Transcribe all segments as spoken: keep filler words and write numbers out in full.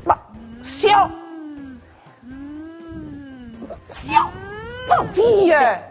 Ma, siò! Siò! Ma vie!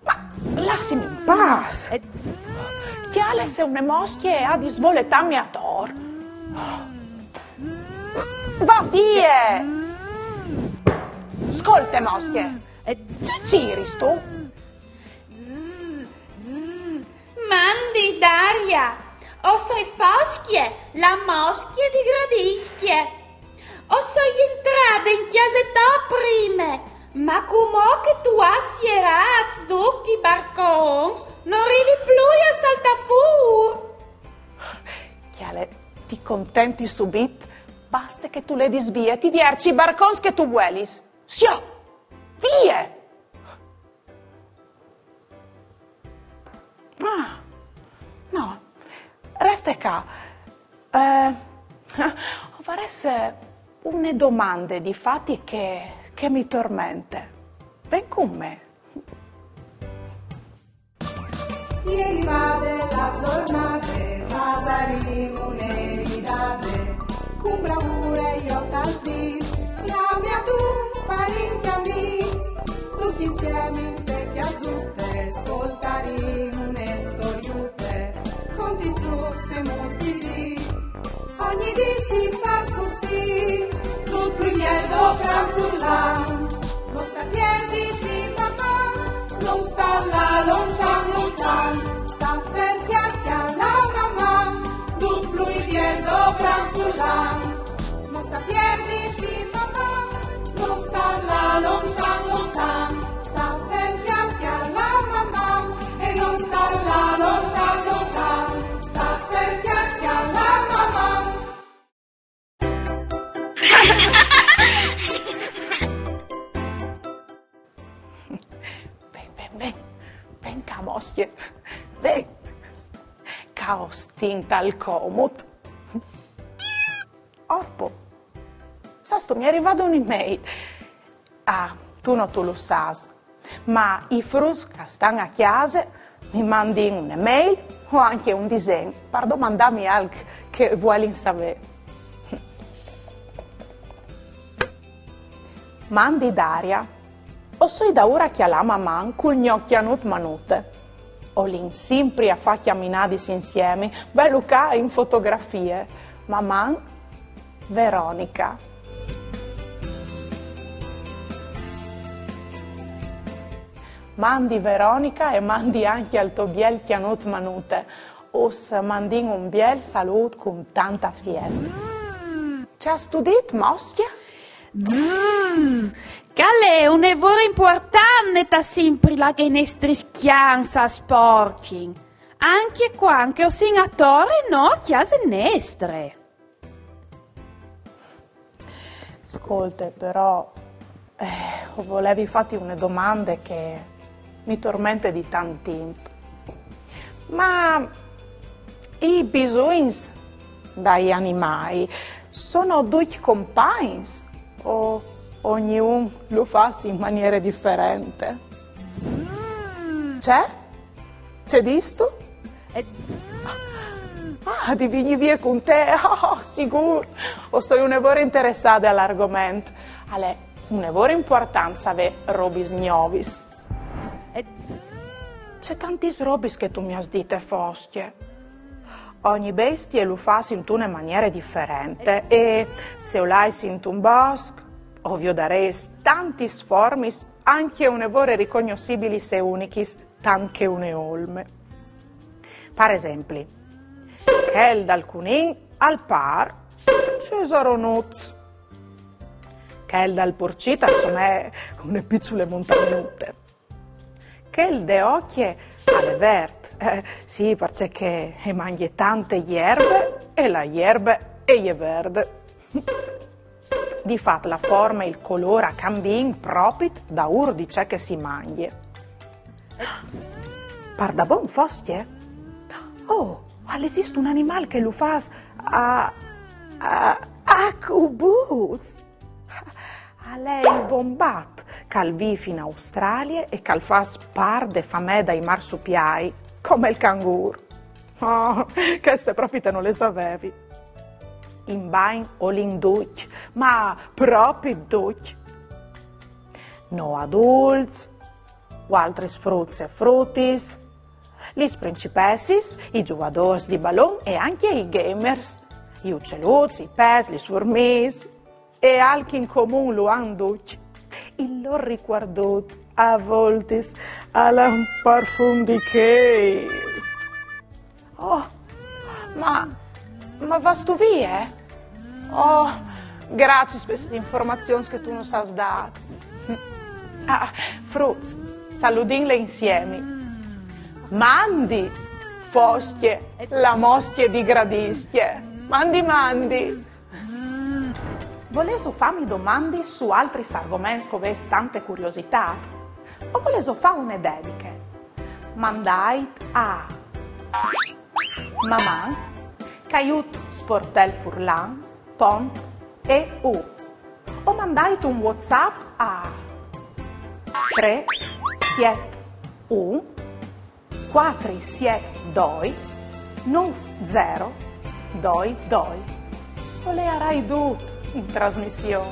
Ma lassimi in pace! Cjale se une moscje e à di svoletâmi ator. Va vie! Scolte, moscje! Ce ciristu? Mandi, Daria! O soi Foscje, la moscje di Gradiscje. O soi jentrade in cjase tô prime, ma cumò che tu âs sierâts ducj i barcons, no rivi plui a saltâ fûr. Cjale, ti contenti subit, baste che tu ledis vie, ti vierç i barcons che tu vuelis. Siò! Vie! Ah, no, reste ca. Eh, o varès une domande di fâti che, che mi tormente. Ven cun me. Ieri vade la zornade, fasarìn une ridade, cun bravure jo tal dîs, clamìn adun parint e amîs, ducj insiemi inte cjasute, scoltarìn une storiute, conti, strucs e muts di dì. Ogni dì si fâs cussì, dut plui biel dopran furlan, no sta pierditi la man, no sta lâ lontan lontan, sta fer cjale a la maman, dut plui biel dopran furlan, no sta pierditi la man, no sta lâ lontan lontan, sta fer cjale a la maman, e no sta lâ lontan lontan, sta fer cjale a la maman. Ven, ven, ven, ven ca, moscje, ven. Ca o stin tal comut. Orpo, sâstu, mi è rivade une mail. Ah, tu no tu lu sâs, ma i fruts che a stan a cjase mi mandin une mail o ancje un disen par domandâmi alc che a vuelin savê. Mandi Daria, o soi daûr a cjalâ maman cul gno cjanut Manute. O lin simpri a fâ cjaminadis insiemi, velu ca in fotografie. Maman, Veronica. Mandi Veronica e mandi ancje al to biel cjanut Manute. Us mandìn un biel salût cun tant afiet. Ce âstu dit, moscje? Zzz! Che al è une vore impuartant netâ simpri là che i nestris cjans a sporcjin, ancje cuant che o sin ator e no a cjase nestre. Scolte, però, eh, o volevi fâti une domande che mi tormente di tant timp. Ma i bisugns dai animâi sono ducj compagns o ognidun lu fâs in maniere diferente? Ce? Ce distu? Ah, di vignî vie cun te? Oh, sigûr! O soi une vore interessade al argoment. Al è une vore impuartant savê robis gnovis. Ce tantis robis che tu mi âs dite, Foscje. Ogni bestie lu fâs intune maniere diferente e se o lais intun bosc, o viodarês tantis formis, ancje une vore ricognossibilis e unichis, tant che une olme. Par esempli, chel dal cunin al pâr cesaronuts, chel dal purcit al somee une piçule montagnute. Chel de ocje al è vert, eh, sì, parcè che e mangje tante jerbe e la jerbe e je verde. Di fat, la forme e il colôr a cambin propit daûr di ce che si mangje. Pardabon, Foscje? Oh, al esist un animâl che lu fâs a, a, a cubuts! Al è il vombat, che al vîf in Australie e che al fâs part de famee dai marsupiâi, come il cangûr. Oh, cheste propit no le savevi. in bagn o lin ducj, ma propit ducj. No adults, o altris fruts e frutis, lis principessis, i zugadôrs di balon e ancje i gamers, i uceluts, i pes, lis furmis, e alc in comun lu àn ducj. Il lôr ricuardut a voltis al à un parfum di chei. Oh, ma, ma vâstu vie? Oh, graciis pes informazions che tu nus âs dât. Ah, fruts, saludìnle insiemi. Mandi, foscje, la moscje di Gradiscje. Mandi, mandi. Volêso fâmi domandis su altris argoments che o vês tante curiositât? O volêso fâ une dediche? Mandait a maman caiut sportelfurlan pont eu o mandait un WhatsApp a trê siet un cuatri siet doi nûf zero doi doi. O leiarai dut in trasmission.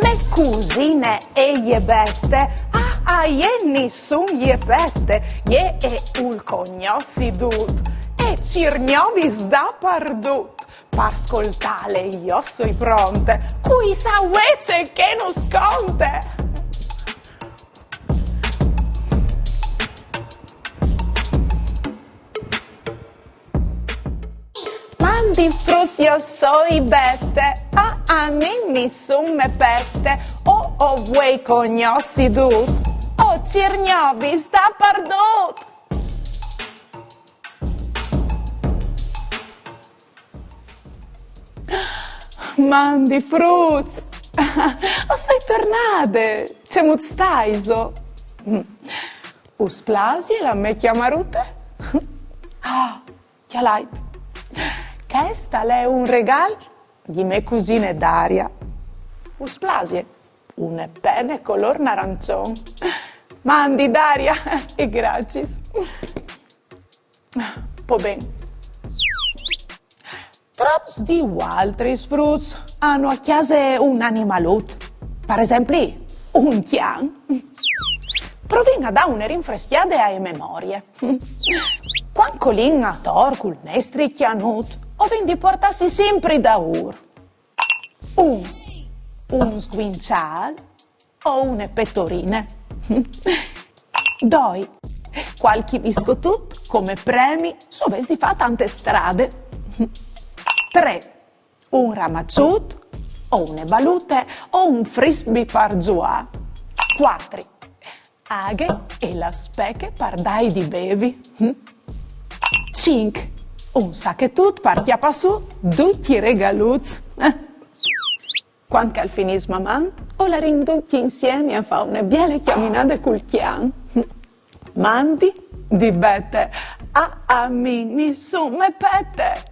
Mê cusine e je Bete, a, a jê nissun je pete, jê e vûl cognossi dut, e cîr gnovis dapardut. Par scoltâle jo o soi pronte, cui sa vuê ce che nus conte. Mandi fruts, jo o soi Bete, a, a mi nissun me pete, o, o vuei cognossi dut, o cîr gnovis dapardut. Mandi fruts! O soi tornade! Cemût staiso? Us plasie la mê cjamarute? Ah, cjalait! Chest al è un regâl di mê cusine Daria. Us plasie? Une pene colôr narançon. Mandi, Daria, e graciis. Po ben. Trops di voaltris fruts àn a cjase un animalut. Par esempli, un cjan. Provìn a dâ une rinfrescjade ae memorie. Cuant che o lin ator cul nestri cjanut, o vin di puartâsi simpri daûr un, un sguinçâl o une petorine. Doi, cualchi biscotut come premi se o vês di fâ tante strade. Trê, un ramaçut o une balute o un frisbee par zuâ. Cuatri, aghe e la speche par dâi di bevi. Cinc, un sachetut par cjapâ sù ducj i regaluts. Cuant che al finìs Maman, o larìn ducj insiemi a fâ une biele cjaminade cul cjan. Mandi di Bete, a, a mi nissun me pete.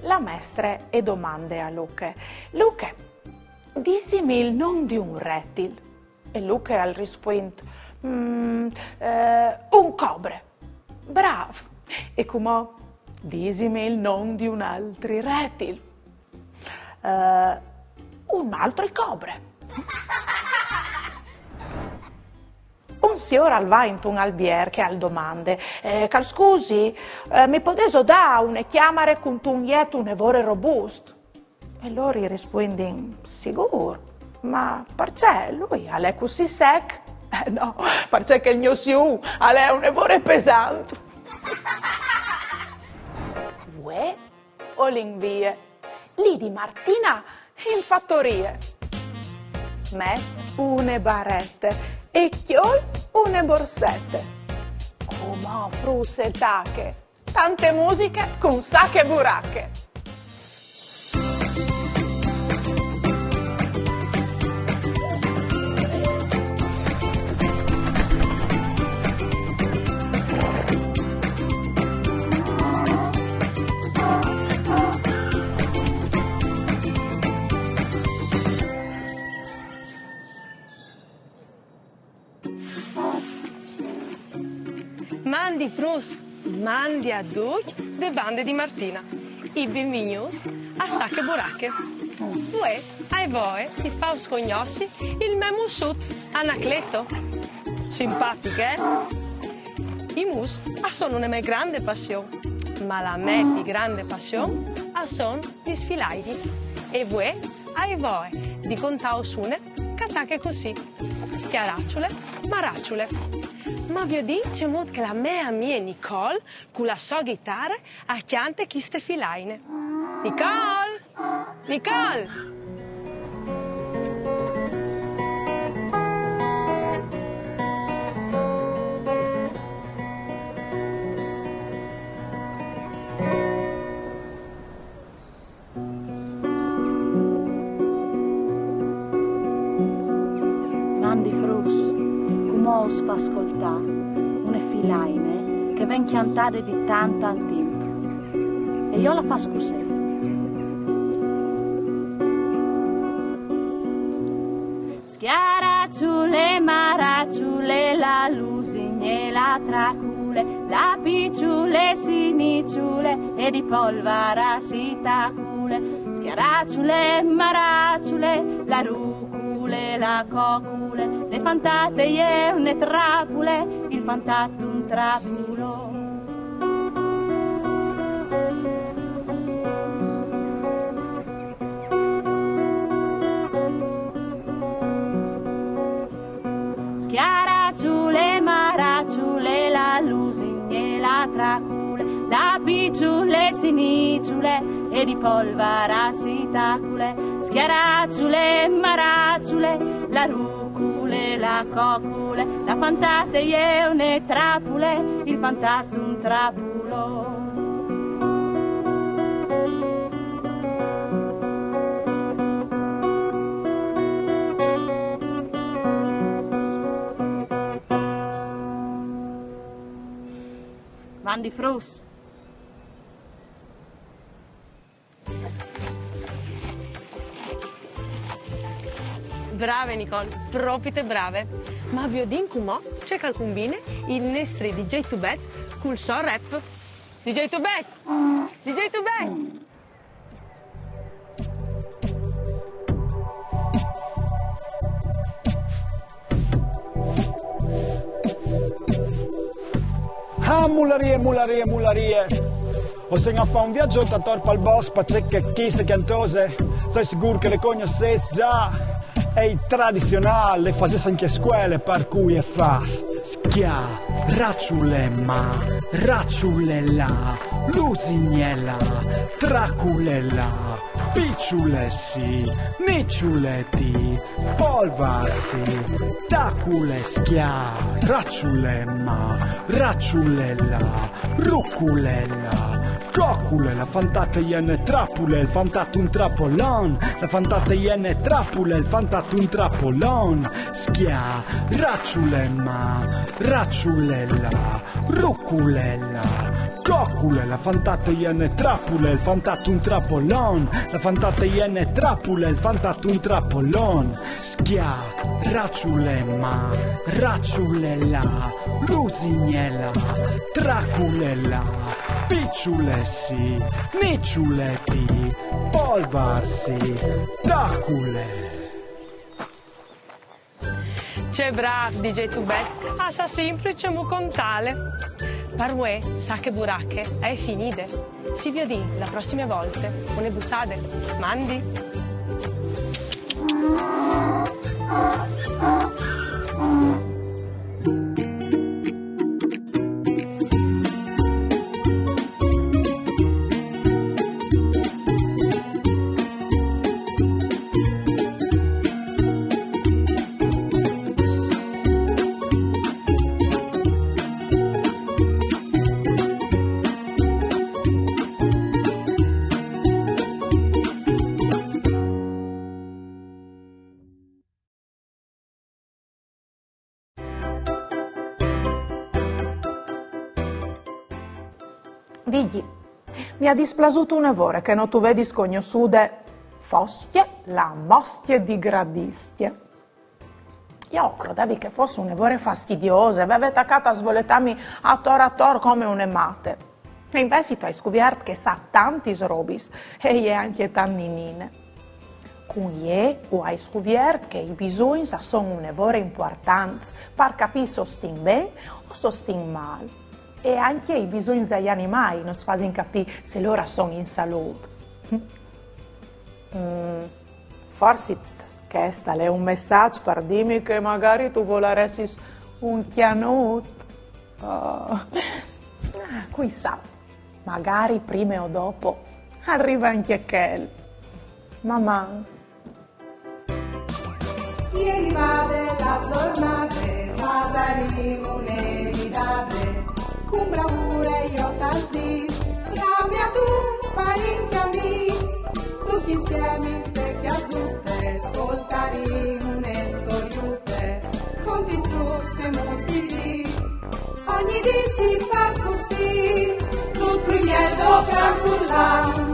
La mestre e domande a Luche: Luche, disimi il non di un retil. E Luche al rispuint: "Mm, eh, un cobre." Brâf! E cumò disimi il non di un altri retil. Eh, un altri cobre. Un siôr al va intun albier e al domande: "Eh, che al scusi, eh, mi podêso dâ une cjamare cuntun jet une vore robust?" E lôr i rispuindin: "Sigûr, ma parcè, lui al è cussì sec?" "Eh no, parcè che il gno sium al è une vore pesant." Vuê o lin vie. Li di Martina in fatorie. Met une barete e cjol une borsete. Cumò, fruts, e tache. Tante musiche cun Sache Burache. Mandi fruts, mandi a ducj de bande di Martina. E benvignûts a Sache Burache. Vuê o ai voie di fâus cognossi il me mussut Anacleto. Simpatic, eh? I mus a son une mê grande passion, ma la mê plui grande passion a son lis filainis. E vuê o ai voie di contâus une che e tache cussì: Scjaraçule, maraçule. Ma viodìn cemût che la mê amie Nicole, cu la sô ghitare, e cjante cheste filaine. Nicole! Nicole! Mandi fruts, cumò us fâs scoltâ une filaine che e ven cjantade di tant tant timp. E jo la fâs cussì. Scjaraçule, maraçule, la lusigne, la tracule, la piçule si niçule e di polvara si tacule. Scjaraçule, maraçule, la rucule, la cocule, le fantate e je une trapule, il fantat un trapulon. Scjaraçule, maraçule, la lusigne, la tracule, la piçule si niçule e di polvara si tacule. Scjaraçule, maraçule, la rucule, la cocule, la fantate e je une trapule, il fantat un trapulon. Mandi fruts. Brave Nicole, propite brave. Ma viodìn cumò ce che al cumbine il nestri D J Tubet cul so rap. D J Tubet! D J Tubet! Ah, mularie, mularie, mularie. O sin a fâ un viaç ator pal bosc, parcè che cheste cjantose o soi sigûr che le cognossês za. E je tradizionâl, le fasês ancje a scuele, par cui e fâs: scjaraçule, maraçule, la lusignela, traculele, piçule si, niçule ti, polvar si, tacule, scjaraçule, maraçule, la rucule, la cocule, la fantate e je une trapule, il fantat un trapolon, la fantate e je une trapule, il fantat un trapolon. Scjaraçule, maraçule, la rucule, la cocule, la fantate e je une trapule, il fantat un trapolon, la fantate e je une trapule, il fantat un trapolon. Scjaraçule, maraçule, la lusignela, traculele, piçule si, niçule ti, polvar si, tacule. Ce brâf, D J Tubet, al sa simpri cemût contâle. Par vuê, Sache Burache e je finide. Si viodìn la prossime volte. Une bussade. Mandi! Vigji, mi à displasût une vore che no tu vedis cognossude Foscje, la moscje di Gradiscje. Jo o crodevi che fos une vore fastidiose, e veve tacàt a svoletami ator ator come une mate. E invezit o ai scuviert che e sa tantis robis, e e je ancje tant ninine. Cun jê o ai scuviert che i bisogns a son une vore impuartants par capî se o stin ben o se o stin mâl. E ancje i bisogns dai animâi nus fasin capî se lôr a son in salût. Mm, forsit chest al è un messaç par dîmi che magari tu volaressis un cjanut. Oh. Ah, cui sa, magari prime o dopo al rive ancje chel. Maman! Ieri vade la zornade, pasarìn une Nadade, cun bravure jo tal dîs, l'ami adun parîcj amîs, ducj insiemi inte cjasute, scoltarìn une storiute, conti sul semus di dì, ogni dì si fâs cussì, dut plui biel dal gran furlan.